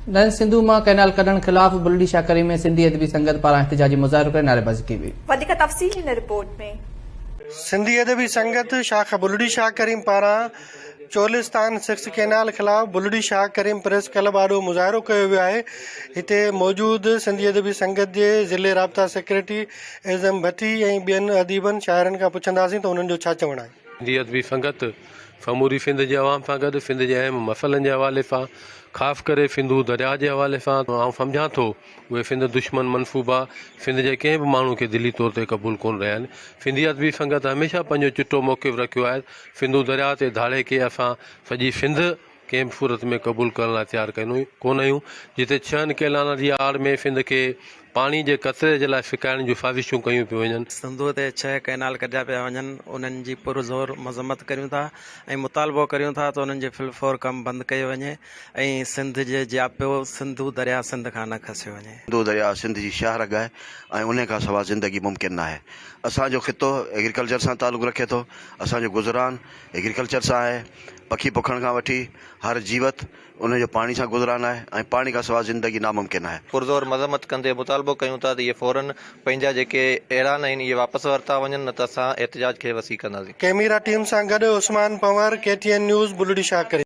نئين سنڌو مان ڪئنال ڪڍڻ خلاف بلڙي شاهه ڪريم ۾ سنڌي ادبي سنگت پاران احتجاجي مظاهرو ڪري نعريبازي ڪئي وئي. وڌيڪ تفصيل هن رپورٽ ۾. سنڌي ادبي سنگت شاخ بلڙي شاهه ڪريم پاران چولستان سڪس ڪئنال خلاف بلڙي شاهه ڪريم پريس ڪلب آڏو مظاهرو ڪيو ويو آهي هتي موجود سنڌي ادبي سنگت جي ضلعي رابطا سيڪريٽري اعظم ڀٽي ۽ ٻين اديبن شاعرن کان پڇنداسين ته انهن جو ڇا چوڻ آهي. سنڌي ادبي سنگت سموري سنڌ جي عوام سان گڏ سنڌ جي اهم مسئلن جي حوالي سان خاص ڪري سنڌو درياء جي حوالي سان آئون سمجهان ٿو اهي سنڌ دشمن منصوبا سنڌ جي ڪنهن به ماڻهو کي دلي طور تي قبول ڪونه رهيا آهن. سنڌي ادبي سنگت هميشه پنهنجو چٽو موقف رکيو آهي ته سنڌو درياء تي ڌاڙي کي اسان سڄي سنڌ ڪنهن به صورت ۾ قبول ڪرڻ لاء تيار ڪونه آهيون. جتي ڇهن ڪئنالن جي آڙ ۾ سنڌ کي پاڻي جي قطري جي لاء سڪائڻ جون سازشون ڪيون پيون وڃن. سنڌوء تي ڇهه ڪئنال ڪڍيا پيا وڃن، انهن جي پر زور مذمت ڪريون ٿا ۽ مطالبو ڪريون ٿا ته انهن جي في الفور ڪم بند ڪيو وڃي ۽ سنڌ جي جياپو سنڌو درياء سنڌ کان نه کسيو وڃي. سنڌو درياء سنڌ جي شاهه رڳ آهي ۽ انهي کان سوا زندگي ممڪن ناهي. اسان جو خطو ايگريڪلچر سان تعلق رکي ٿو، اسان جو گذران ايگريڪلچر سان آهي، پکي پکڻ کان وٺي هر جيوت ان جو پاڻي سان گذران آهي ۽ پاڻي کان سواء زندگي ناممڪن آهي. پرزور مذمت ڪندي مطالبو ڪيون ٿا ته اهي فورن پنهنجا جيڪي اعلان آهن اهي واپس ورتا وڃن نه ته اسان احتجاج کي وسيع ڪنداسين. ڪئميرا ٽيم سان گڏ Usman Panhwar, K T N news, Bulri Shah Karim.